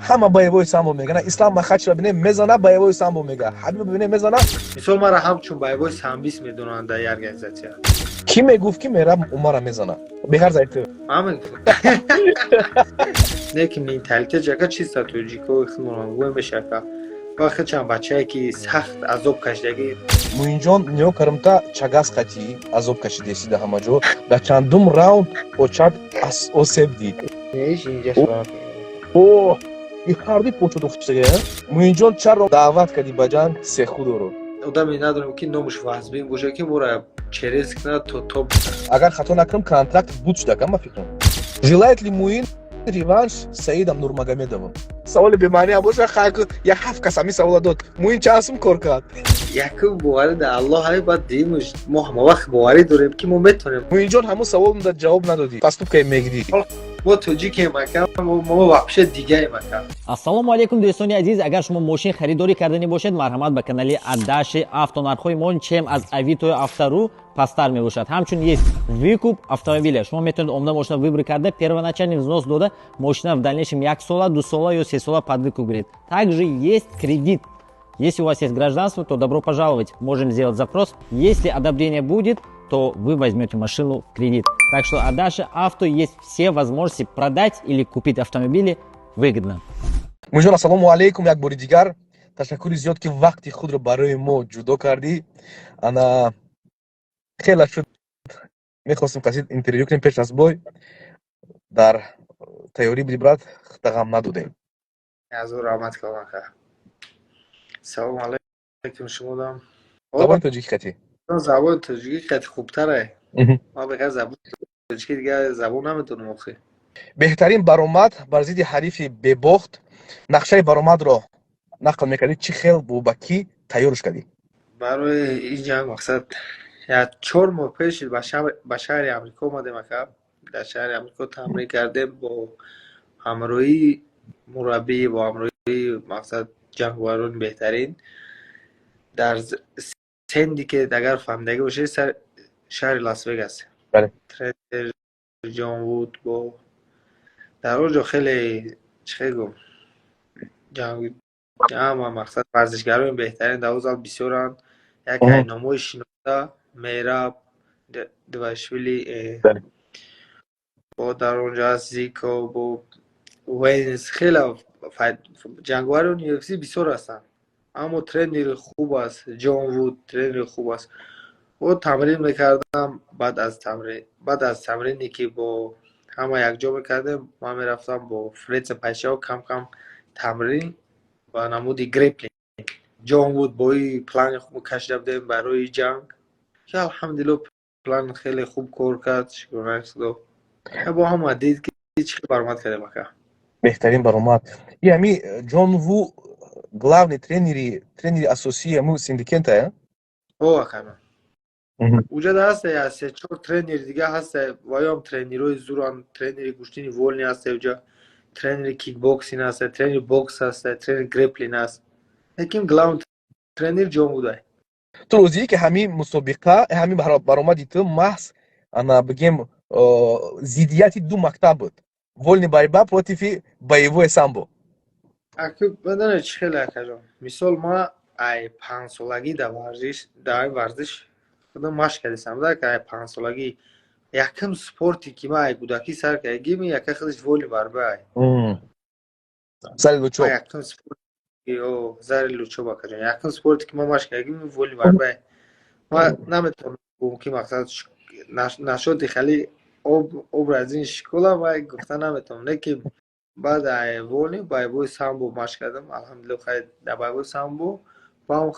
Ҳама боевой самбо мега. Ислам Махачева бинем, мезана, боевой самбо мега. Ҳабиба бинем, мезана. Мисол, мара ҳамчун боевой самбист медонанд дар организация. Кӣ мегуфт, ки Мераб Умара мезана? Беҳар зайти. Ман мегуфтам. Не, ки менталитет жака чиста, тоҷико худмонангӯй мешака. Ва хелчам бачае, ки сахт азоб кашидагӣ. Муинҷон, ниё каримта чагас қатӣ азоб кашидеси да ҳама ҷо. Дар чандум раунд очак осеб дид? О, и ҳарди почо духчага. Муинҷон, чаро даъват кардӣ ба ҷанг Сехудоро? Одаме надорем, ки номаш вазбин боша, ки мора через кунад то топ. Агар хато накунам, контракт буд шуда кам, ба фикрам. Желает ли Муин реванш Саидам Нурмагомедовым? Саволи бемаъниам боша, хайку як ҳафт кас ҳамин савола дод. Муин чанд сум кор кард? Якум, боварӣ дар Аллоҳ ҳай, баъд димуш мо ҳамавақт боварӣ дорем, ки мо метавонем. Муинҷон, ҳамун савол ҷавоб надодӣ. Поступкаи мегдӣ. Мо тоҷикем, ака, мо вообще дигаем, ака. Ассалому алайкум, дӯстони азиз! Агар шумо мошин харидорӣ карданӣ бошед, марҳамат ба канали Адаши Авто. Нархҳои мо чем аз Авитою Автору пасттар мебошад. Ҳамчунин есть выкуп автомобиля. Шумо метавонед омда, мошина выбор карда, первоначальный взнос дода, мошина в дальнейшем як сола, 2 сола ё 3 сола под выкуп гиред. Также есть кредит. Если у вас есть гражданство, то добро пожаловать, можем сделать запрос. Если одобрение будет, то вы возьмете машину в кредит. Так что Адаша Авто, есть все возможности продать или купить автомобили выгодно. Муинҷон, ассалому алайкум як бори дигар. Ташаккури зиёд, ки вақти худро барои мо ҷудо кардӣ. Ана, хеле шуд, мехостем қасид интервю кунем пеш аз бой. Дар тайёрӣ буди, брат, ғам надодем. Азор раҳмат калон, ака. Салому алайкум шумодам. Забони тоҷикӣ қатӣ. Забони тоҷикӣ қати хубтаре. Ман беғайр забони тоҷикӣ дигар забон наметонам охи. Беҳтарин баромад бар зидди ҳарифи бебохт. Нақшаи баромадро нақл мекардӣ, чӣ хел бо ба кӣ тайёрш кардӣ? Барои ин ҷанг, мақсад, як 4 моҳ пеш ба шаҳри Амрико омадем, ака. Дар шаҳри Амрико тамрин кардем бо ҳамроҳии мураббӣ, бо ҳамроҳии, мақсад, ҷанговарони беҳтарин дар Синдикейт, агар фаҳмидагӣ бошед, шаҳри Лас-Вегас. Тренер Ҷон Вуд бо дар он ҷо хеле, чӣ хел гум, ҳама, мақсад, варзишгарони беҳтарин дар он зал бисёранд. Яке аз номҳои шинохта Мераб Двашвили, бо дар он ҷо аст Зико, бо Венс, хеле ҷанговарони UFC бисёр ҳастанд. Аммо тренери хуб аст, Ҷон Вуд тренери хуб аст. О, тамрин мекардам, баъд аз тамрине, ки бо ҳама якҷо мекардем, ман мерафтам бо Фредсон Пайшао кам кам тамрин ба намуди греплинг. Ҷон Вуд бо и плани хуб кашида будем барои ҷанг, ки алҳамдулилло, план хеле хуб кор кард, шукронаи Худо. Бо ҳама дид, ки чӣ хел баромад кардем, ака. Беҳтарин баромад. И ҳами Ҷон Ву главный тренери асосии ҳаму Синдикента? О, ака, уҷада ҳаста як се чор тренери дига ҳаста, ваём тренерҳои зуранд. Тренери гӯштини вольный ҳаста уҷа, тренери кикбоксинг ҳаста, тренери бокс ҳаста, тренери греплинг аст, лекин главный тренер Ҷон Вудай. Ту розие, ки ҳамин мусобиқа, ҳамин баромади ту маҳз, ана, бигем, зиддияти ду мактаб буд: вольный борьба против боевое самбо? Аку, медонед чӣ хеле, акаҷон, мисол, ма ай 5-солагӣ дар варзиш худам машқ кардисам да. Ай 5-солагӣ якум спорте, ки ман ай кӯдакӣ сар кардагим, яка худаш вольный борьба ай. Зали Лучоб. Якум спорт зали Лучоб, акаҷон. Якум спорте, ки ман машқ кардагим, вольный борьба. Ман наметавонам гӯм, ки, мақсад, нашоти хали образи школа ма гуфта наметавонам, не ки баъд ай вольный боевой самбо машқ кардам. Алҳамдулилло, хай, дар боевой самбо ба ҳам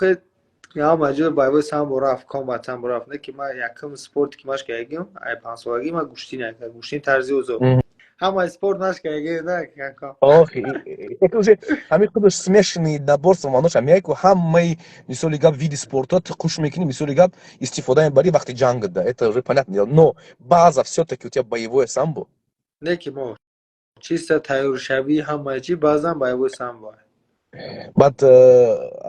ҳама ҷо боевой самбо рафт, комбат самбо рафт. Не ки ман якум спорте, ки машқ кардагим ай 5-солагӣ, ман гӯштин, гӯштини тарзи озод, ҳамаи спорт машқ кардагим да. Охи, ҳамин худаш смешанный наборство маънош ҳамияй ку, ҳамаи, мисоли гап, види спорта ту қуш мекунӣ, мисоли гап, истифода мебарӣ вақти ҷанг да, это уже понятно, но база всё-таки у тебя боевое самбо. Не ки мо чисто тайёршавӣ, ҳамаи чи баъзан боевой самбо. Баъд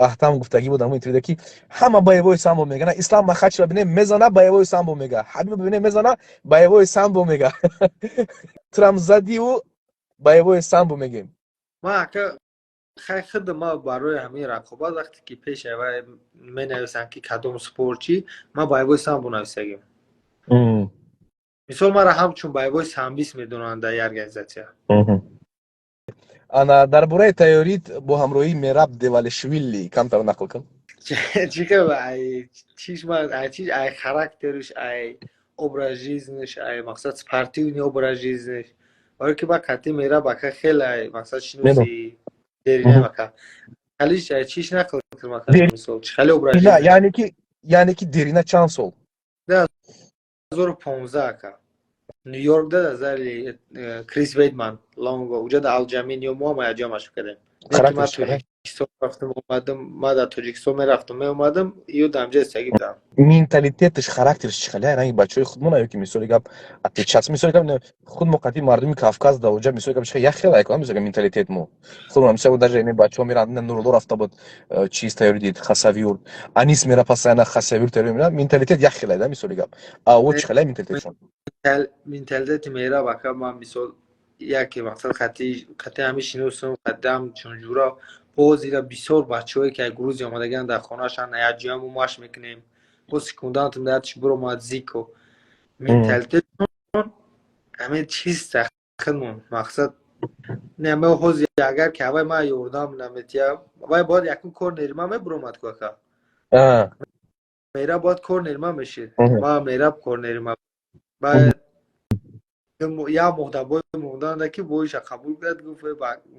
Аҳтам гуфтагӣ буд ҳамон интервюда, ки ҳама боевой самбо мега. Ислам Махачева бинем, мезана, боевой самбо мега. Ҳабиба бинем, мезана, боевой самбо мега. Турам задиву боевой самбо мегем. Ман, ака, хай, худ ма барои ҳамин рақобат, вақте ки пеш авай менависам, ки кадом спортчи, ман боевой самбо нависагим. Мисол, мара ҳамчун боевой самбист медонанд дар организация. Ана, дар бораи тайёрит бо ҳамроҳии Мераб Девалишвили камтар нақл кун. Чӣ чиш, чиш, ай характерш, ай образ жизниш, ай, мақсад, спортивный образ жизниш, барое ки ба кати Мераб, ака, хеле, ай, мақсад, шиноси дерина, ака, халиш, ай, чиш нақл кун, мисол, чи хеле образ. Яъне ки дерина чанд сол? 2015, ака, Нью-Йорк да, зали Крис Вейдман лонго, уҷа да Алҷамин ё мо ҳама якҷо машқ кардем. Ман Тоҷикистон рафтам, омадам, ман дар Тоҷикистон мерафтам, меомадам, ё дар ҳамҷа истагӣ будам. Менталитеташ, характерш чӣ хеле? Ранги бачаҳои худмона ё ки, мисоли гап, отличаться? Мисоли гап, худ мо қатъи мардуми Кавказ да уҷа, мисоли гап, як хеле айкон, мисоли, менталитет мо худмо, мисоли, даже ин бачаҳо меранд, Нурулло рафта буд, чиз тайёрӣ дид, Хасавюрт, Анис мера, постоянно Хасавюрт тайёрӣ мера, менталитет як хеле да, мисоли гап. А о чӣ хеле менталитетшон? Менталитети Мераб, ака, ман, мисол, яке, мақсад, қати ҳами шиносам, қадам чунҷура боз ира бисёр бачаҳое ки аз Грузия омадагианд, дар хонаашан якҷоя мо машқ мекунем. Боз секундантам даятш биромад Зико. Менталитетшон ҳамин чиз худмон, мақсад, не, ма ҳозир агар ки аввай ман ёрдам наметиям, вай бояд якум корнери ман мебуромад ку, ака. Мераб бояд корнери ман мешид, ма Мераб корнери ман. Баъд як моҳ дар бой монданда ки бойша қабул кард, гуфт: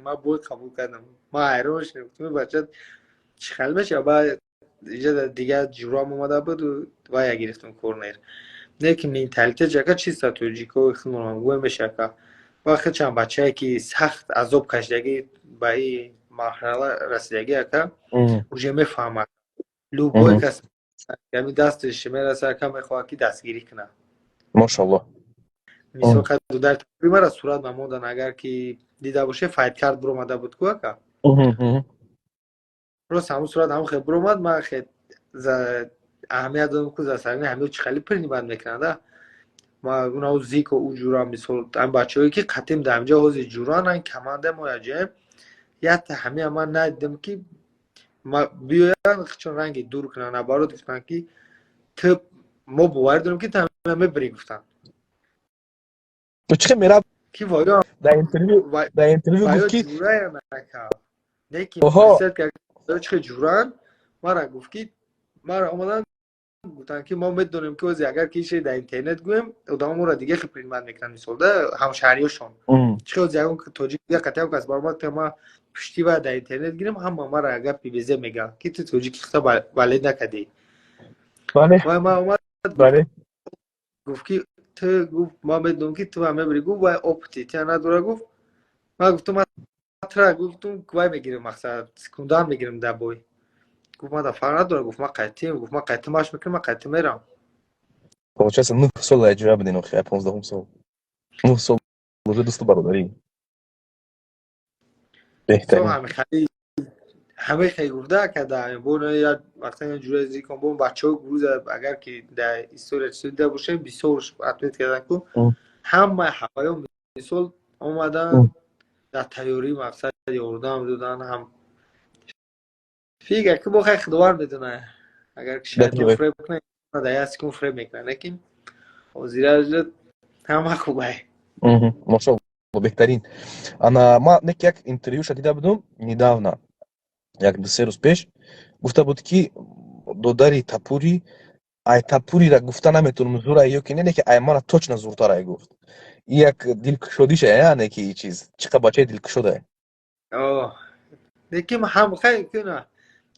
«Ман бой қабул кардам». Ман ҳайрон шудам, гуфтам: «Бача, чӣ хел мешавад?» Баъд иҷа дигар ҷурам омада буд, вая гирифтам корнер. Не ки менталитет ака чиста, тоҷикои худмон гӯя меша, ака. Ва хелчанд бачае ки сахт азоб кашидагӣ, ба ин марҳала расидагӣ, ака, уже мефаҳмад. Любой кас ҳамин дасташ мераса, ака, мехоҳад ки дастгирӣ кунад. Мошалло. Мисол, дар мара сурат намондан, агар ки дида боше, файткард биромада буд ку, ака, рост, ҳамун сурат ҳамун хел биромад. Ман хел аҳамият додам ку за сарини ҳамин чӣ хеле принимать мекунанда. Ма унау Зико, ӯ ҷура, мисол, ам бачаҳое ки қатим дар ҳамҷа ҳозир ҷуран, ан команда мо яҷоем, якта ҳамия ман надидам ки биёянд, чун ранги дур кунанд. Наоборот, гуфтанд ки ту, мо боварӣ дорем, ки ту ҳамия мебирӣ, гуфтанд. Ту чӣ мераб ки воё дар интервю гуфт ки не ки чӣ ҷуран мара гуфт ки мара омадан гуфтанд ки мо медонем ки ози агар ки ише дар интернет гӯем, одамо моро дига хел принимать мекунанд, мисол, да ҳамшаҳриёшон. Чӣ ози ягон тоҷик дига қатъиам кас баромад ки ма пушти ва дар интернет гирем, ҳама мара гапи безе мегӯянд ки ту тоҷики хита балед накардӣ. Ва ма омад гуфт ки ту, гуфт, ман медонам ки ту мебири, гуфт, вай опыти тя надора, гуфт. Ман гуфтам, ман тра, гуфтум, вай мегирем, мақсад, секундан мегирем дар бой. Гуфт, ман да фарқ надора, гуфт, ман қайтим, гуфт, ман қайти машқ мекунам, ман қайти мерам. Получается, 9 сол аҷоя будин, охи, 15-ум сол, 9 сол уже дӯсту бародарӣ. Беҳтарин. Ҳамаи хел гуфта када бо як вақта ҷура зикон бо бачаҳои Грузия, агар ки дар история чиз дида бошем, бисёр отмет кардан ку ҳама ҳаваё, мисол, омадан дар тайёрӣ, мақсад, ёрдам додан. Ҳам фига ки бо хай худованд медонад, агар ки шайтон фреб кунад, дар як секунд фреб мекунад, лекин ҳозира ҳама хубай. Мошалло, беҳтарин. Ана, ман не як интервюша дида будум недавно, як 2-3 рӯз пеш, гуфта буд ки додари Тапури, ай Тапурира гуфта наметавонам зура ё ки не, ки ай мара точно зуртар ай, гуфт. Як дилкушодиша, яъне ки чиз чӣ қа бачаи дилкушода. Лекин ҳам хай куна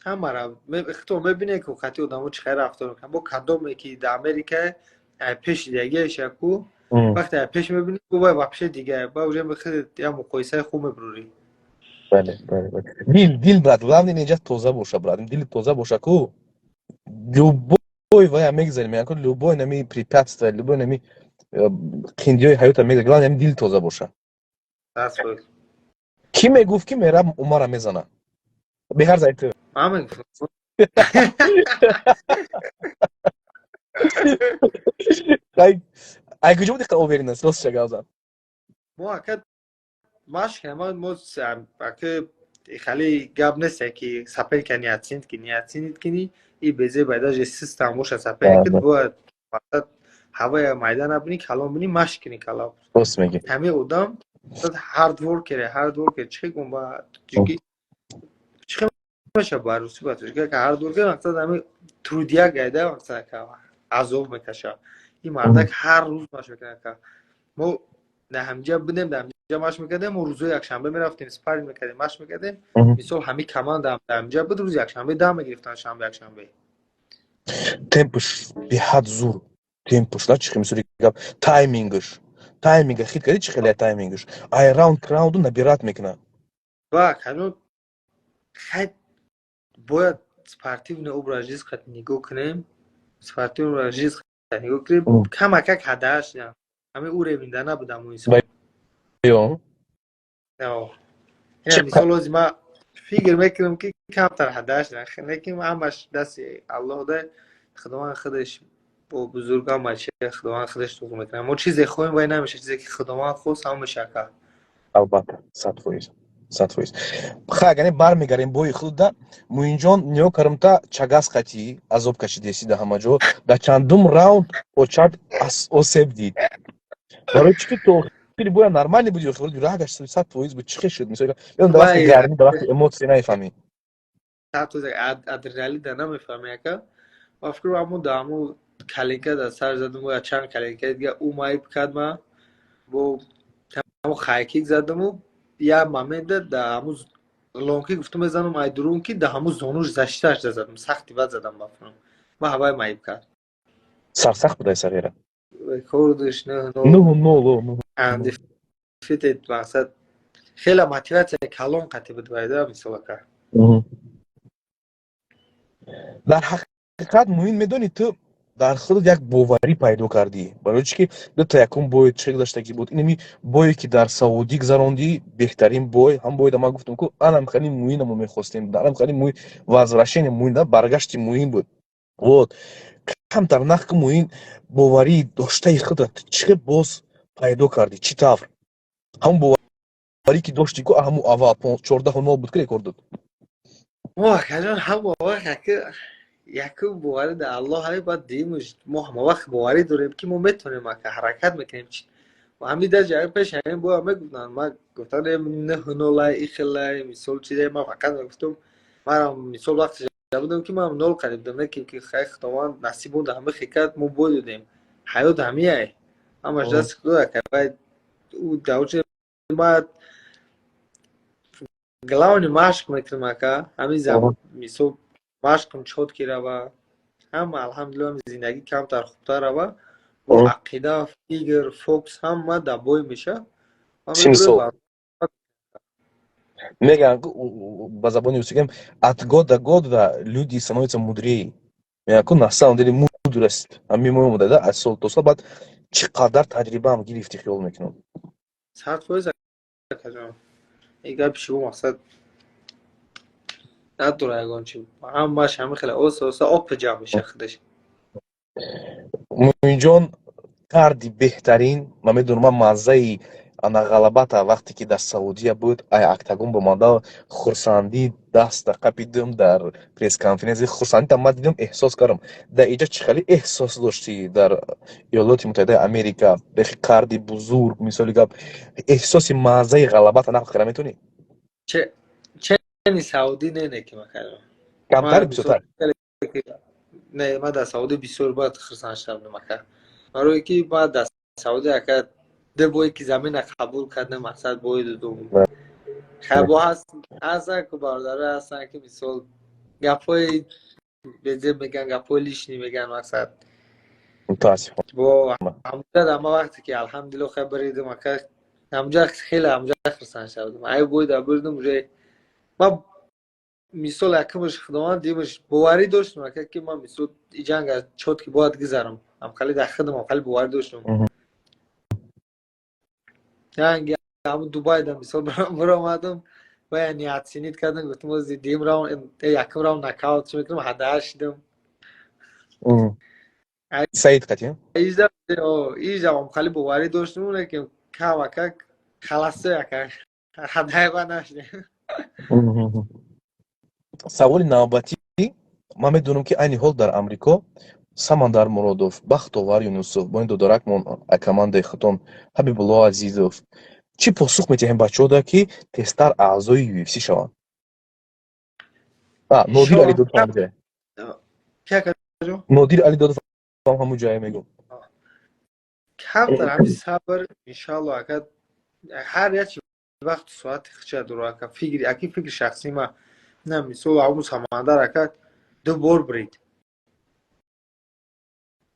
ҳамара хто мебине ку қати одамо чӣ хай рафтор мекунад, бо кадоме ки дар Америка ай пеши дигаеша ку, вақте ай пеш мебини, вай вообще дига, ба уже як муқоисаи хуб мебурӣ. Бале, дил, брат, главное инҷа тоза боша, брат, дили тоза боша ку, любой вая мегзарем, яку любой нами препятствие, любой нами қиндиҳои ҳаёта мегзарем, главное дил тоза боша. Кӣ мегуфт, ки Мераб Умара мезана беғарз ай ту? Ман мегуфтам. Ай куҷо буди уверенность, ростша гап зан. Мо, ака. Машқ мо хеле гап нест, ки соперника не оценить ки не оценить кини и безе бай, даже систам боша, соперник бояд ҳавая майда набинӣ, калон бинӣ, машқ кунӣ калон. Рост мегӣ. Ҳамин одам hard worker, hard worker чӣ гум ба тоҷикӣ чӣ меша, ба русӣ, ба тоҷикӣ hard worker мақсад ҳамин трудяга айда, мақсад азоб мекаша. Ин мардак ҳар рӯз машқ мекунад. Мо дар ҳамҷа будем, дар ҳамҷа машқ мекардем. Мо рӯзои якшанбе мерафтем, спарринг мекардем, машқ мекардем. Мисол, ҳамин команда дар ҳамҷа буд, рӯзи якшанбе дам мегирифтанд, шанбе, якшанбе. Темпш беҳад зур, темпш да чӣ, мисоли гап, таймингш, тайминга хит кардӣ, чӣ хеле таймингш, ай раунд раунду набирать мекунад. Ва канун хай бояд спортивный образ жизнь қат нигоҳ кунем, спортивный образ жизнь қат нигоҳ кунем. Камакак ҳадааш ҳамин уровень да набудам у инсон. Мисол, ҳози ма фикр мекунам, ки камтар ҳадааш, лекин ҳамаш дасти Аллоҳ да. Худованд худаш бо бузургам, Худованд худаш туғ мекунад. Мо чизе хоҳем, вай намеша, чизе ки Худованд хост, ҳам мешака. Албатта, 100%, 100%. Ха, агар бармегарем бои худда, Муинҷон, ниё карамта чагас қатӣ азоб кашидеси да ҳама ҷо. Дар чандум раунд очад осеб дид? Барои чӣ ки то охири боя нормальный буди, рагаш 100% буд. Чӣ хел шуд? Мисол, дар вақти гармӣ, дар вақти эмоция нафаҳмӣ. Адреналин намефаҳмӣ, ака. Ма фикр ҳамун да ҳамун коленка дар сар задам, я чанд коленка дига ӯ маиб кард. Ма бо ҳамун хайкик задаму як момента да ҳамун лонки гуфтум мезанам, ай дурун ки да ҳамун зонуш зашташ задам, сахти бад задам. Ба фикрам, ма ҳавай маиб кард. Сарсахт будай сағира. Рекордш 9-0. Undefeated, мақсад, хеле мотиватсияи калон қатӣ буд вайда, мисол, ака. Дар ҳақиқат, Муин, медонӣ, ту дар худат як боварӣ пайдо кардӣ. Барои чӣ ки дута якум бой чӣ гузаштагӣ буд, инами бое ки дар Саудӣ гузарондӣ, беҳтарин бой. Ҳам бойда ман гуфтам ку анам хали Муинамо мехостем, анам хали Муин, возвращение Муин, да, баргашти Муин буд. Вот камтар нақ ки, Муин, боварии доштаи худат чӣ боз пайдо кардӣ, чӣ тавр ҳамон боварӣ ки доштӣ ку ҳамун аввал 14-0 буд ки рекорд буд? Акаҷон, ҳамон вақт якум боварӣ дар Аллоҳ ҳай, баъд дуюмш мо ҳама вақт боварӣ дорем, ки мо метавонем, ака, ҳаракат мекунем. Ҳамин даҷа пеш ҳамин боя мегуфтанд, ма гуфтам 9-0-ай, ихелай, мисол, чизе. Ма фақат мегуфтам, манам, мисол, вақте будам, ки ман нол қариб будам, не ки хай, Худованд насиб буда, ҳама хикат мо бой додем. Ҳаёт ҳамияй, ҳамаш дасти Худо, ака. Ӯ давчи ма главный машқ мекунам, ака. Ҳамин, мисол, машқам чёткий рава, ҳама, алҳамдулилла, зиндагӣ камтар хубтар рава, бо ақида, фикр, фокус ҳама дар бой меша. Симсол мегӯянд, ба забони русӣ гӯям, от года года люди становятся мудрее. Мегӯянд ку, на самом деле мудрость ҳамин меомада да аз сол то сол. Баъд чӣ қадар таҷрибаам гирифтӣ, хиёл мекунам. 100%, акаҷон, ин гапи шумо мақсад надора ягон чи, ҳамаш ҳама хеле оса оса опа ҷамъ меша худаш. Муинҷон, карди беҳтарин. Ман медонам, ман маззаи ана ғалабата, вақте ки дар Саудия буд, ай октагон бомада, хурсандӣ даста қапидим дар пресс-конференсия, хурсандита ман дидам, эҳсос кардам. Дар иҷа чӣ хеле эҳсос доштӣ дар Иёлоти Муттаҳидаи Америка, бехи карди бузург, мисоли гап, эҳсоси маззаи ғалабата нақл карда метавонӣ? Чени Саудӣ не ки макардам. Камтар, бисёртар? Не, ман дар Саудӣ бисёр бад хурсанд шудам, ака, барое ки ман дар Саудӣ, ака, ду бое ки замина қабул кардем, мақсад, бой додум. Бо ҳастан ку бародаро, ҳастан ки, мисол, гапҳои безеб меган, гапҳои лишний меган, мақсад. Мутаассифона. Бо ҳамуҷа ама вақте ки, алҳамдулилло, хай баридам, ака, ҳамуҷа хеле ҳамуҷа хурсанд шудам. Ай бой да бурдам уже ман, мисол, якумаш Худованд, дуюмаш боварӣ доштам, ака, ки ман, мисол, и ҷанга чёткий бояд гузарам. Ҳамхали дар худам ҳамхали боварӣ доштам. Ҷанги ҳамун Дубайда, мисол, биромадам, бая ниятсинит кардам, гуфтам, ози дуюм раунд, якум раунд нокаут чӣ мекунам, ҳадааш шидам. Саид қатӣ. Ижа ҳамхали боварӣ доштам, лекин камакак халасо, ака. Ҳадайба нашдем. Саволи навбатӣ: ман медонам, ки айни ҳол дар Амрико Самандар Муродов, Бахтовар Юнусов бо ин додаракмон, командаи худтон, Ҳабибулло Азизов, чӣ посух метиҳем бачаҳода, ки тезтар аъзои UFC шаванд? Нодир Алидодов ҳамҷая, Нодир Алидодов ҳам ҳамун ҷая мегӯм. Камтар ҳами сабр, иншалло, ака. Ҳар як вақту соати хича дору, ака. Фикри аки, фикри шахсии ма на, мисол, ҳамун Самандар, ака, ду бор брид,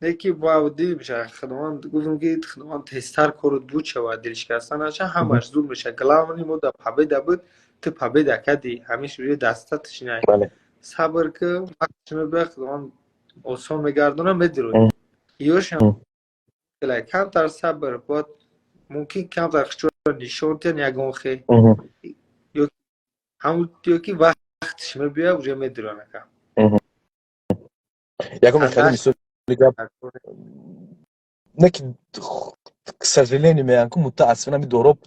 неки ба дил меша. Худованд, гуфтам, ки Худованд тезтар корот буд шавад, дилшикаста наша, ҳамаш зуд меша. Главный мо да победа буд, ту победа кардӣ, ҳамиш рӯи даста тишинай. Сабр ки, вақтш мебояд, Худованд осон мегардона, медирои ёшам. Камтар сабр бояд, мумкин камтар хичоро нишон диҳан ягон хе ҳамун ё ки вақтш мебиёяд, уже медироян, ака. Ягон хеле мисоли гап не, ки к сожалению мегӯям, ку мутаассифона ами Дороб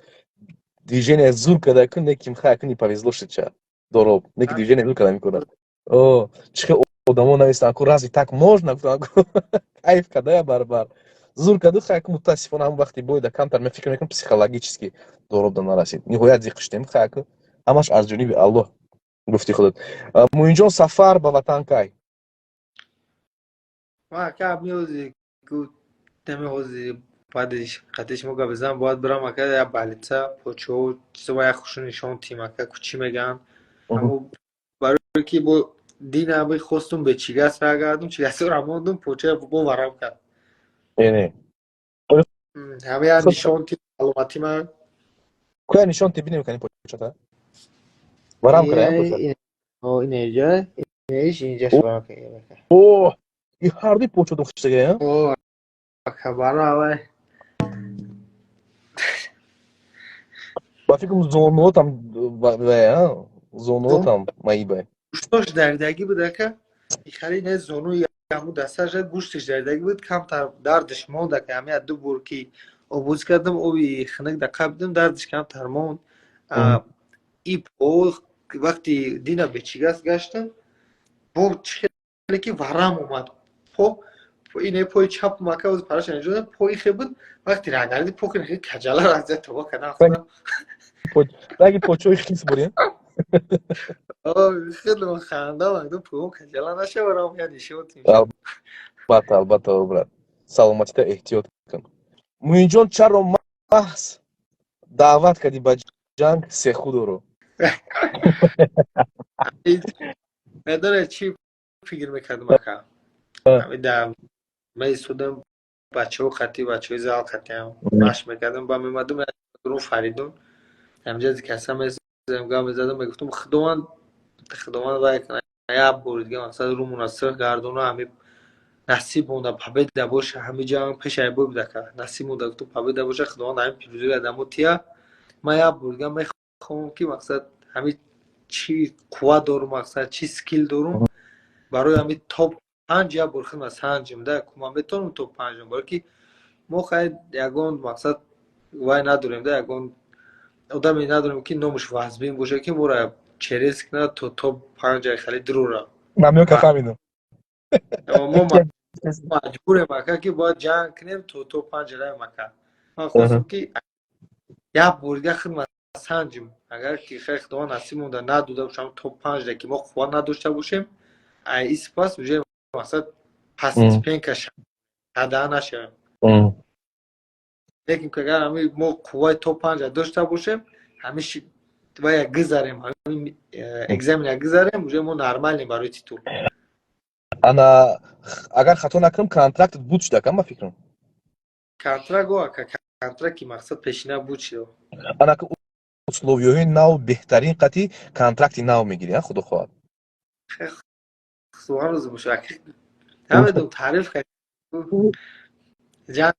движение зур карда ку, не ки мхай ку не повезло шудча Дороб, не ки движение зур карда мекунад. О чӣ хел одамо навистанд ку: «Разве так можно?» Гуфтам, кайф кардая, барбар зур карду. Хай ку, мутаассифона, ҳамон вақти бойда камтар, мен фикр мекунам, психологически Дороб да нарасид. Ниҳоят зиқ шудем. Хай ку, ҳамаш аз ҷониби Аллоҳ, гуфти худат. Муинҷон, сафар ба ватан кай? Ман, ака, меози ку намеози, баъди қатъи шумо гап бизанам, бояд бирам, ака, як больница, почаҳо чизо як хушу нишон тим, ака, ку чӣ мегӯянд. Аммо барое ки бо дина мехостум бечигас рагардум, чигасро мондум, поча бо варам кард. Ҳама як нишон тим, саломатӣ ман. Куя нишон ти бинем, кани почата варам кара? Инеҷа, инеиш, инҷаш варам кард. О, и ҳардуи початон хиштага? Ака, бара авай. Ба фикрам, зонуотам, зонуотам маибай. Гӯштош дардагӣ буд, ака, хали не, зонуи ҳамун дасташ гӯшташ дардагӣ буд, камтар дардаш монд, ака. Ҳами ду бор ки обоз кардам, оби хунук да қабдим, дардаш камтар монд. И по вақти дина бечигас гаштам, бо хеле ки варам омад по ине, пои чап мака параш анҷо пои хе буд. Вақти рагарди по хе каҷала разя тоба кардам. Раги почои хис бурем. Хеле ханда мардум, поҳо каҷала нашаварам, я нишон. Албатта, албатта, брат, саломатита эҳтиёт кун. Муинҷон, чаро маҳз даъват кардӣ ба ҷанг Сехудоро? Медоне, чӣ фикр мекардам, ака? Меистодам, бачаҳо қатӣ, бачаҳои зал қатиам машқ мекардам, ба мемадум ру Фаридун ҳамҷа каса мезадам, гап мезадам, мегуфтам: «Худованд, Худованд вай кана, як бори дига, мақсад, румона сирх гардона, ҳами насиб монда, победа боша». Ҳами ҷанг пешай бой буда, ака, насиб монда, гуфтам, победа боша, Худованд ҳами пирӯзиро дамо тия. Ман як бори дига мехоҳам, ки, мақсад, ҳами чӣ қувват дорум, мақсад, чӣ скилл дорум, барои ҳами топ 5 як бор хидмат санҷим да, ку ман метавонам топ 5-ам, барое ки мо хай ягон, мақсад, вай надорем да, ягон одаме надорем, ки номаш вазбин боша, ки моро через кунад то топ 5 хеле дурура. Намёка фаҳмидам. Мо маҷбурем, ака, ки бояд ҷанг кунем то топ 5 раем, ака. Ман хостам, ки як бор дига хидмат санҷим, агар ки хай Худованд насиб монда надода бошам топ 5 да, ки мо қувват надошта бошем, ай сипас уже, мақсад, постепенно шада нашавем. Лекин агар ҳами мо қувваи топ 5 дошта бошем, ҳами вая гузарем, ҳами экзамена гузарем, уже мо нормальнем барои титул. Ана, агар хато накунам, контракт буд шуда, кам ба фикрам. Контракт, о, ака, контракт ки, мақсад, пешина буд шуда. Ана, условия ҳои нав, беҳтарин қатъи контракти нав мегирӣ, худо хоҳад. Худо розӣ боша, намедонам, таъриф кард, ҷанг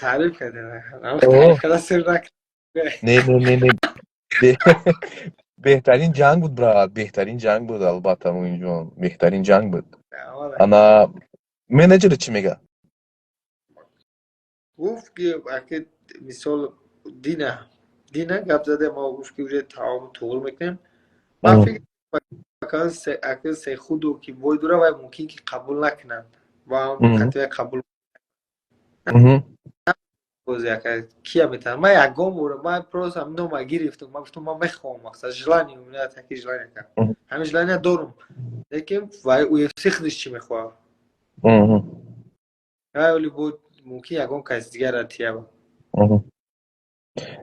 таъриф кард, таъриф карда сир накард. Не, не, не, не, беҳтарин ҷанг буд, брат, беҳтарин ҷанг буд, албатта, Муинҷон, беҳтарин ҷанг буд. Ана, менеҷерат чӣ мега? Гуфт, ки аки, мисол, дина Дина гап задем, мо гуфт, ки уже таом туғрӣ мекунем. Ман фикр ака Сехудо ки бой дора, вай мумкин ки қабул накунанд ва қатъия қабул бози ака кия метавонад. Ман ягон бора, ман просто ҳамин нома гирифтам, ман гуфтам, ман мехоҳам, мақсад, желание у меня, таки желание ка, ҳамин желание дорум, лекин вай UFC худиш чӣ мехоҳад? Вай оли бо мумкин ягон каси дигара тияба.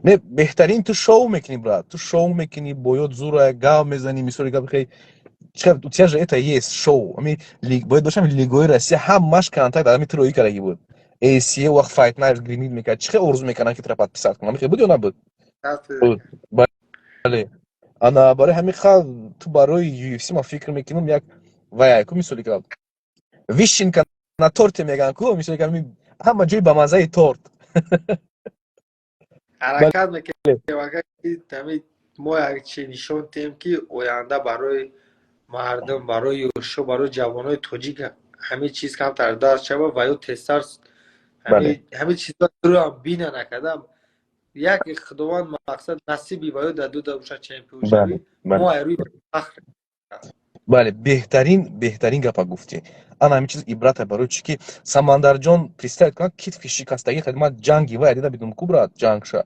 Не, беҳтарин, ту шоу мекунӣ, брат, ту шоу мекунӣ, боёд зура гав мезанӣ, мисоли гап хеле, у тебя же это есть шоу. Ами бояд бошам, лигои Россия ҳамаш контакт ами ту роӣ кардаги буд. ACA вақт Fight Night гримит мекард, чӣ хел орзу мекардам, ки тура подписать кунам, буд ё набуд? Бале, ана барои ҳамин хел ту барои UFC, ман фикр мекунам, як вай ку, мисоли гап, вишенка на торте мегӯянд ку, мисоли гап, ҳама ҷои ба маззаи торт. Ҳаракат мекунем, мо як чи нишон диҳем, ки оянда барои мардум, барои ёшо, барои ҷавонои тоҷик ҳамин чиз камтар дарс шавад ва ё тезтар ҳамин чизро бина накардам. Як Худованд, мақсад, насиби ва ё дар дуда боша, чемпион шавӣ, мо айрӯи фахр. Бале, беҳтарин, беҳтарин гапа гуфтӣ. Ана ҳамин чиз ибрата, барои чӣ ки Самандарҷон, представить кунад, китфи шикастагӣ, ман ҷанги вай дида бидум ку, брат, ҷангша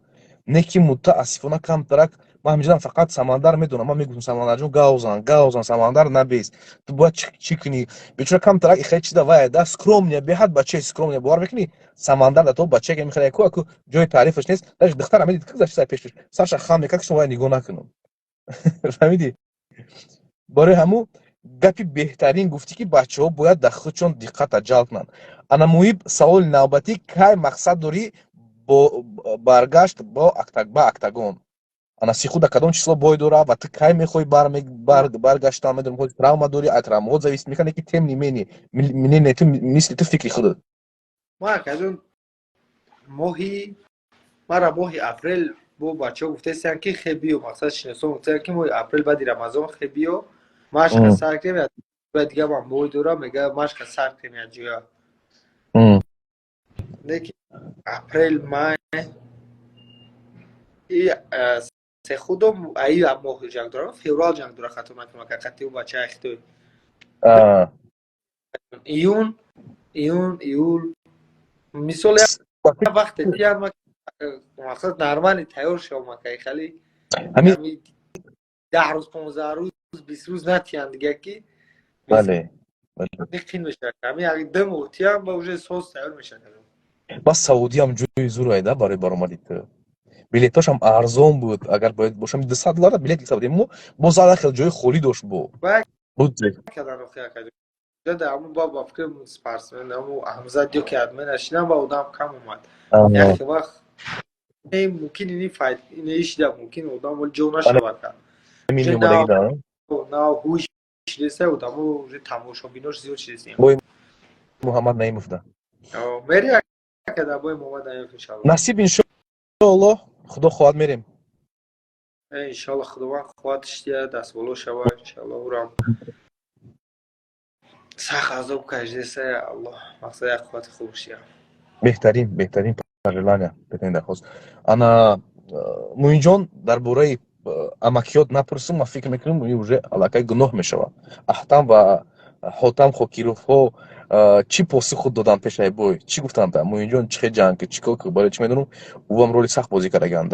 не, ки мутаассифона камтарак ман ҳамиҷадам, фақат Самандар медонам. Ман мегуфтам: «Самандарҷон, гавзан, гавзан, Самандар, набес, ту бояд чӣ кунӣ?» Бечора камтарак ихе чиза вай да скромный, беҳад бачаи скромный. Бовар мекунӣ, Самандар да то бачае ки мехӯра, ку аку ҷои таърифаш нест, даже духтара медид, ки пешаш сарша хам мекард, ки шумо вай нигоҳ накунам, фаҳмидӣ? Барои ҳамун гапи беҳтарин гуфтӣ, ки бачаҳо бояд дар худшон диққата ҷалб кунанд. Ана, Муҳиб, саволи навбатӣ: кай мақсад дорӣ бо баргашт ба октагон? Ана Сихуда кадом число бой дора ва ту кай мехоҳӣ баргаштан? Медонам, ҳозир травма дорӣ, а травмаҳо зависит мекунад, ки тем не менее мнение ту, мисли ту, фикри худат. Ма, акаҷон, моҳи мара моҳи апрел бо бачаҳо гуфтаистанд, ки хе биё, мақсад, шиносон гуфтаанд, ки моҳи апрел баъди Рамазон хе биё, машқа сар кунем. Дига ман бой дорам, мега, машқа сар кунем як ҷоя. Лекин апрел, май и Сехудо аи моҳ ҷанг дорам, феврал ҷанг дора, хато накунам, қати бачаи хитой. Июн, июн, июл, мисол, як вақте тиян, мақсад, нормально тайёр шавам, акай, хали 10 рӯз, 15 рӯз, 20 рӯз натиян дига, ки қин мешавад. Ҳами як 2 моҳ тиян ба уже соз тайёр мешавад. Бас Саудиям ҷои зурайда барои баромади ту, билетошам арзон буд, агар бояд бошам, 200 доллар билети Саудия. Мо боз хел ҷои холӣ дошт бо буд. Ҳамун ба фикри спортсмен, ҳамун Ҳамзат ё ки адмен ашинам ба одам кам омад. Як вақт мумкин ини файт ини ишида, мумкин одам ҷо нашавад. На ҳуй шидеса, одамо уже тамошобинош зиёд шидеса. Бой Муҳаммад Наимов да. Мери када бой Муҳаммад Наимов, иншалло. Насиб, иншоалло, Худо хоҳад, мерем. Иншалло, Худованд хоҳад, иштия дастболо шава, иншалло. Урам сахт азоб кашидеса, я Аллоҳ, мақсад, як қуввати хуб шия. Беҳтарин, беҳтарин пожелания, беҳтарин дархост. Ана, Муинҷон, дар бораи амакиёт напурсум, ман фикр мекунам, уже аллакай гуноҳ мешавад. Аҳтам ва Ҳотам Хокировҳо чӣ посуху доданд пешаи бой? Чӣ гуфтанд? Муинҷон, чӣ хел ҷанг, чӣ кор? Барои чӣ медонам, ӯам роли сахт бозӣ кардаганд.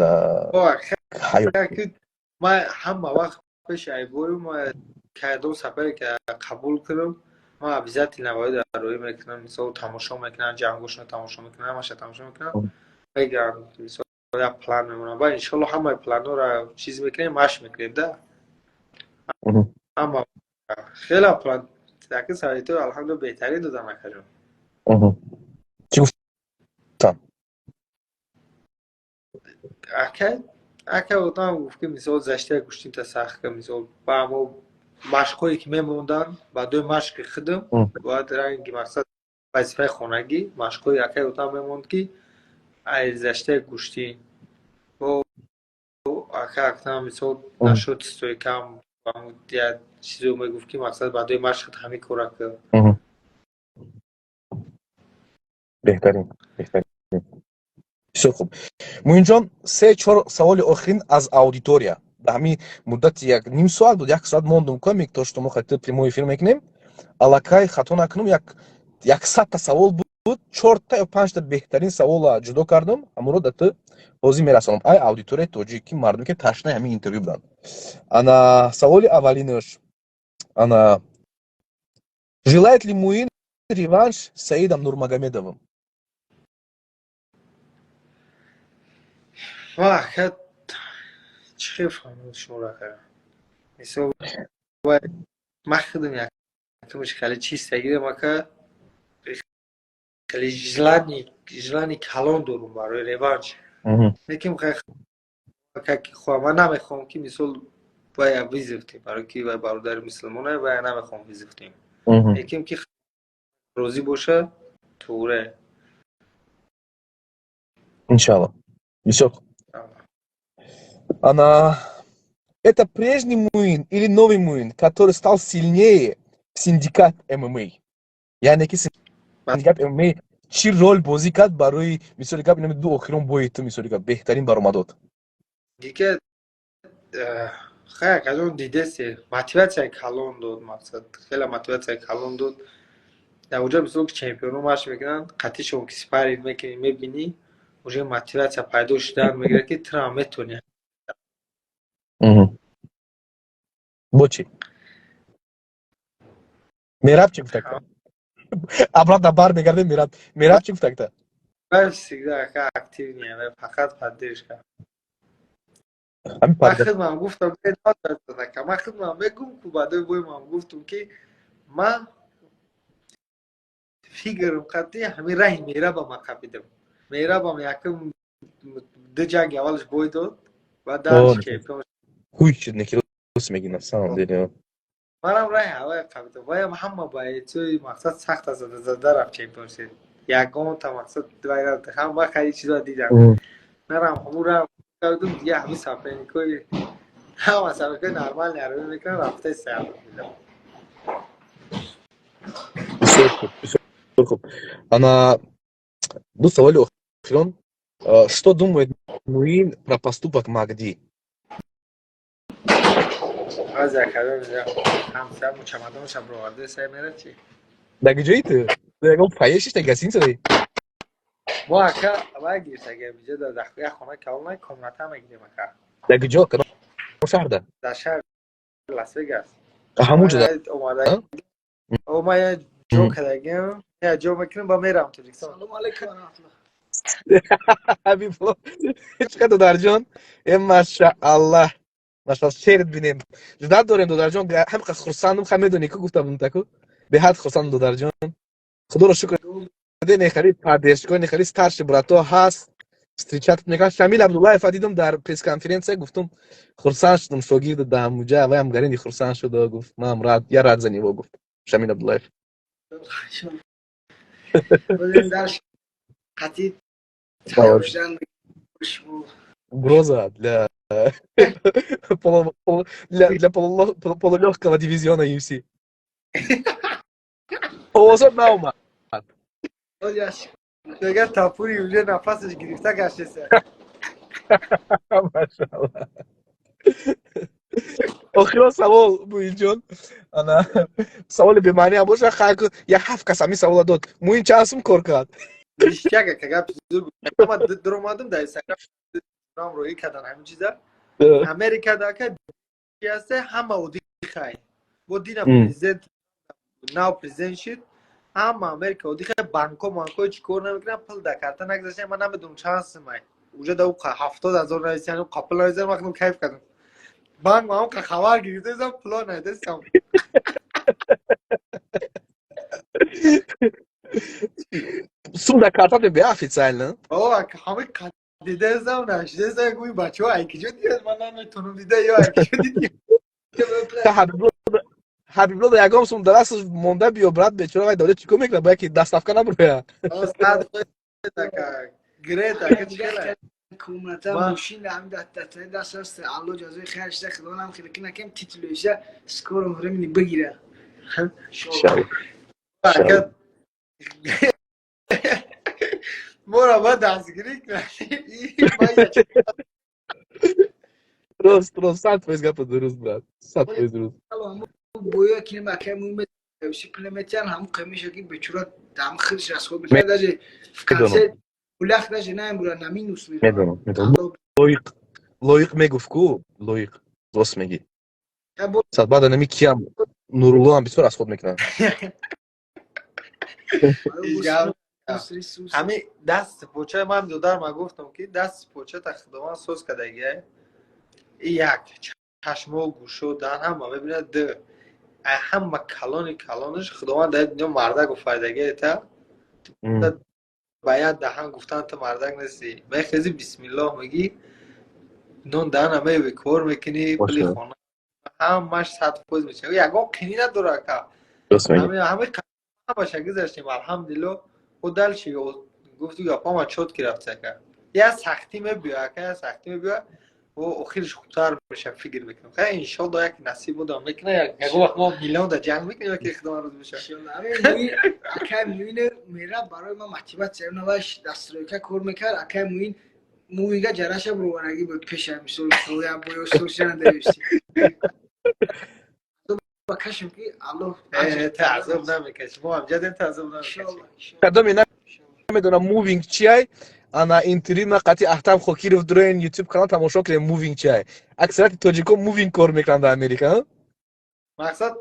Ман ҳама вақт пеши айбою ма кардом сафаре ки қабул кунам, ман обязательно бояд дароӣ мекунам, мисол, тамошо мекунам, ҷангошона тамошо мекунам, ҳамаша тамошо мекунам, мегӯям, мисол, як план мемонам. Баъд, иншолло, ҳамаи планҳоро чиз мекунем, машқ мекунем да ҳама хеле план таки савито, алҳамдулилла, беҳтарин додам, акаҷон. Чӣ гуфтам? Ака одам гуфт, ки, мисол, заштия гӯштинта сахт ка, мисол, ба ҳамо машқҳое ки мемонданд, ба дои машқи худам бояд ранги, мақсад, вазифаи хонагӣ, машқҳои акаи одам мемонд, ки ай заштия гӯштин бо ака актам, мисол, нашуд стойкам, як чизо мегуфт, ки, мақсад, ба дои машқат ҳамин кора кар. Беҳтарин, беҳтарин. Бисёр хуб, Муинҷон. Се чор саволи охирин аз аудитория. Ба ҳамин муддати як ним соат буд, як соат мондум каме, то что мо хати прямой эфир мекунем. Аллакай, хато накунам, як 100-та савол буд, чорта ё панҷта беҳтарин савола ҷудо кардам, ҳамонро да ту ҳозир мерасонам. Ай аудиторияи тоҷик, ки мардуме ки ташнаи ҳамин интервю буданд. Ана саволи аввалинаш: ана, желает ли Муин реванш с Саидом Нурмагомедовым? Ва чӣ хел фаҳмид шуморо, ака? Мисол, ман худам якумш хеле чиста гирам, ака, хеле желание калон дорум барои реванш, лекин ман намехоҳам, ки мисол вая вызов тем, барои ки вай бародари мусулмона, вая намехоҳам вызов тем, лекин ки розӣ боша, туре. Иншалло. Бисёр. Ана, это прежний Муин или новый Муин, который стал сильнее в синдикат ММА? Яъне ки синдикат ММА чӣ рол бозӣ кард барои, мисоли гап, инами ду охирон бои ту, мисоли гап, беҳтарин баромадот? Дига хай, акаҷон, дидесе, мотиватсияи калон дод, мақсад, хеле мотиватсияи калон дод. Дар оҷа мисол ки чемпионо машқ мекунанд, қатишон ки спарринг мекунӣ, мебинӣ, уже мотиватсия пайдо шудан мегирад, ки туам метавонӣ. Бо чӣ? Мераб чӣ гуфтакта? Обратно бар мегардем, Мераб. Мераб чӣ гуфтакта? Всегда активный, фақат поддержка. Ман худмам гуфтам, ман худмам мегум ку, баъдои боимам гуфтум, ки ман фигарм қатъи ҳамин раҳи Мерабам қапидам. Мерабам якум ду ҷанги аввалаш бой дод ва дарш чемпион. Хуй шуд, неки рост меги, на самом деле. Манам раҳи ҳавая қапидам. Ваям ҳама бойцои, мақсад, сахта зада зада рафт, чемпион шуд. Ягонта, мақсад, ҳама хеле чизо дидам. Нарам ҳамун раҳ кардум, дига ҳамин соперникои, ҳама соперникои нормальный арӯ мекунан, рафтаи саяб. Бисёр хуб, бисёр хуб. Ана ду саволи охирон: что думает Муин про поступок Магди? Баъзе акадон ҳамсаяму чамадонша бироварда сай мера чи. Дар куҷои ту? Ягон фаешиш дар гостиницаи? Мо, ака, вай гирифтагем иҷа, дар як хона калона комната мегирем, ака. Дар куҷо, кадом шаҳрда? Дар шаҳри Лас Вегас. Ҳамунҷо? Омада, ма я ҷо кардагим, я ҷо мекунем, ба мерам Тоҷикистон. Салому алайкум ва раҳматуллоҳ. Ҳабибулло, чӣ қадр, додарҷон! Э, машааллаҳ, машааллоҳ, шерит бинем. Ждать дорем, додарҷон. Ҳам қад хурсандам, ха, медонӣ ку, гуфтам таку, беҳад хурсандам, додарҷон. Худоро шукр, нехари поддержка, нехари старший брато ҳаст, встречать мекард. Шамил Абдуллаева дидам дар пресс-конференция, гуфтум, хурсанд шудам, шогирд да ҳамуҷа, ваям гарини хурсанд шуд, гуфт: «Ман рад, я рад за него», гуфт Шамил Абдуллаев. Қатъи тайёр шудан. Угроза для полулегкого дивизиона UFC. Овозот наомад. Дигар тапури уже нафасаш гирифта гаштеса. Машалло. Охирон савол, Муинҷон. Ана саволи бемаъниам боша, хай, як ҳафт кас ҳамин савола дод. Муин чанд сум кор кард? Ништяк, гап зур. Дуромадам дар Инстаграм, роҳӣ кардан ҳамин чиза. Америка дака ҳасте, ҳама одихай. Бо дина президент нав президент шид, ҳама Америка одихай, банко манко чӣ кор намекунан, пул дар карта нагузаштан. Ман намедонам чанд сумай. Уже да 70 000 нависян, қапил нависян, ман кайф кардам. Банк ман хабар гирифтасам, пуло надастам. Сум дар карта бе официально. О, ҳама дидасам, нашидасам, гӯи бачаҳо ай киҷо дидад, ман наметонам дида ё ай киҷо дидӣ. Ҳабибло ягон сум дар дасташ монда биё, брат, бечора, вай давлат чӣ кор мекунад, бояд ки доставка набуроя. Грета. Комната, мошин ҳамин даст аст. Алло ҷазои хайр шида, худо нам хеле накем, титулиша скором времени бигира. Иншалло. Моро ба дастгирӣ кунад. Рост, рост, 100% гапа дуруст, брат, 100% дуруст. Боя кинем, акай муҳим племетян ҳамун қимиша ки бечура ҳам худш расход мекунад, даже в конце пулях даже наембура, на минус. Медонам, медонам. Лоиқ, Лоиқ мегуфт ку, Лоиқ рост мегӣ. Сад баъд анами киям, Нурулло ҳам бисёр расход мекунад. Ҳами даст поча ман додар, ман гуфтам, ки даст почата Худованд соз кардагия. И як чашмо, гӯшо, дан ҳама мебинад. Д ҳама калони калонаш Худованд дар дунё мардак офаридагия, та ба як даҳан гуфтан ту мардак нестӣ. Мехези, бисмиллоҳ мегӣ, нон даҳана меёбӣ, кор мекунӣ, пули хона ҳамаш 100% мешава, ягон қинӣ надора, ака. Ҳамаша гузаштем, алҳамдулилло. О, дальше гуфту гапама чётко рафт, ака. Я сахтӣ мебиёя, ака, я сахтӣ мебиёя, о охираш хубтар меша, фикр мекунам. Хай, иншолло, як насиб будам мекуна, ягон вақт мо миллион да ҷанг мекунем, яке Худованд розӣ бошад. Акай Муин мера барои ман мотивация наваш, дастройка кор мекард. Акай Муин муига ҷараша броварагӣ буд пеша, мисол, я боё сошана даёси ба кашм ки Аллоҳ. Таъзоб намекаши, мо ҳам ҷадем, таъзоб намекаши. Кадоме намедонам moving чиай, ана интервью ма қати Ахтам Хокиров дуроин YouTube канал тамошо кунем, moving чиай. Аксарияти тоҷико moving кор мекунанд дар Америка. Мақсад,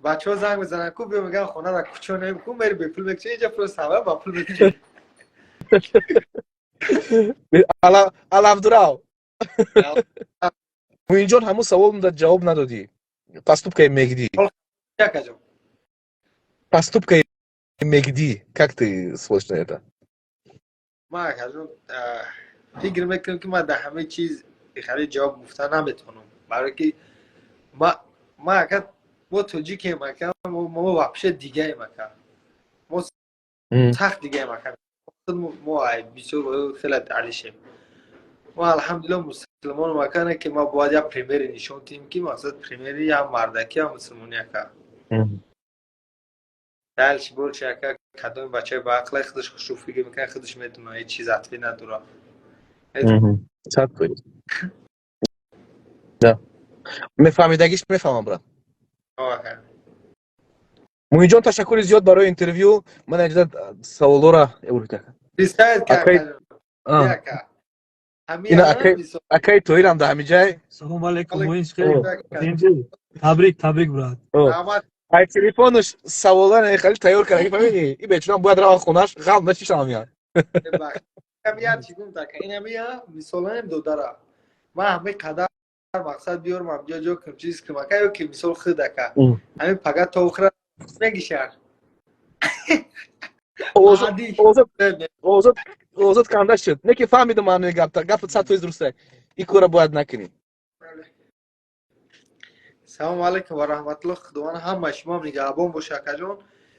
бачаҳо занг мезананд ку, биё, мегӯянд, хонара кучонем ку, мери бепул мекуши, инҷа просто ҳама ба пул мекуши. Алабдурав Муинҷон, ҳамун савол ҷавоб надодӣ. Поступкаи Мегди, поступкаи Мегди, как ты смотришь на это? Ман, акаҷон, фикр мекунам, ки ман дар ҳамаи чиз хеле ҷавоб гуфта наметавонам, барое ки ма, ака, мо тоҷикем, ака, мо вообще дигаем, ака, мо сахт дигаем, ака. Мо бисёр хеле алишем. Мо, алҳамдулилло, мусулмонам, ака, не ки ма бояд як примери нишон диҳем, ки мақсад примери ям мардаки, ям мусулмонӣ, ака. Дальше больше, ака, кадоми бачаи ба ақлай худаш хушу фикр мекунад, худаш медонад, ҳеҷ чиз атфӣ надорад. 100%. Да, мефаҳмидагиш мефаҳмам, брат. Муинҷон, ташаккури зиёд барои интервю. Ман инҷа саволора. Представить. Ина акаи Тоирам дар ҳамин ҷай. Салому алайкум, Муин. Табрик, табрик, брат. Ай телефонаш савола хеле тайёр карда, фаҳмидӣ? И бечорам бояд рава хонаш, ғам начишам я. Мисолаем додара. Ман ҳамаи қадар мақсад биёрам, ҳамҷо ҷо кунам, чиз кунам, ака, ё ки мисол худ, ака. Ҳамин пага то охира мегишар. Озод канда шуд. Не ки фаҳмидам маънои гапта. Гапат 100% дурусте. Ин кора бояд накунӣ. Салому алайкум ва раҳматуллоҳ. Худованд ҳама шумоам нигаҳбон боша, акаҷон.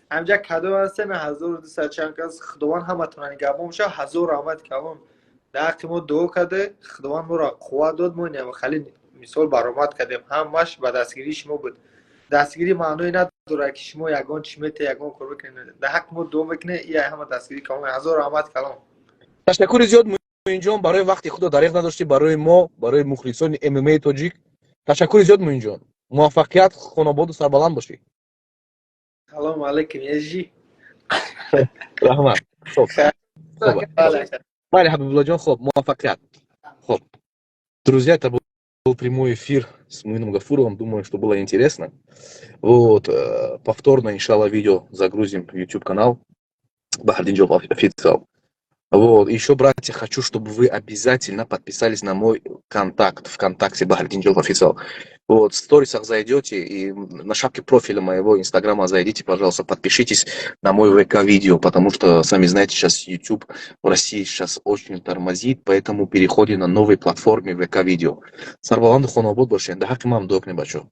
Ҳамҷа кадом ҳастем, 1200 чанд кас, Худованд ҳаматона нигаҳбон боша. Ҳазор раҳмат калон, дар ҳаққи мо дуо карде, Худованд моро қувват дод, мо хеле мисол баромад кардем. Ҳамаш ба дастгирии шумо буд. Дастгирӣ маъное надорад, ки шумо ягон чӣ мете, ягон кор бикунед. Дар ҳаққи мо дуо мекунед, ия ҳама дастгирӣ калон. Ҳазор раҳмат калон. Ташаккури зиёд, Муинҷон, барои вақти худо дареғ надоштӣ барои мо, барои мухлисони ММА тоҷик. Ташаккури зиёд, Муинҷон, муваффақият, хонободу сарбаланд бошӣ. Салому алайкум, ежи. Раҳмат. Хоб, бале, Ҳабибуллоҷон, хоб, муваффақият. Хоб, друзья, это был прямой эфир с Муином Гафуровым. Думаю, что было интересно. Вот, повторно, иншалла, видео загрузим в YouTube канал Бахардин Официал. Вот, еще, братья, хочу, чтобы вы обязательно подписались на мой контакт ВКонтакте Бахардин Официал. Вот, в сторисах зайдете и на шапке профиля моего инстаграма зайдите, пожалуйста, подпишитесь на мой ВК-видео, потому что, сами знаете, сейчас YouTube в России сейчас очень тормозит, поэтому переходим на новой платформе ВК-видео. Сарбаланду хонобод бошед, да ҳаққи ман дуо кунед, бачо.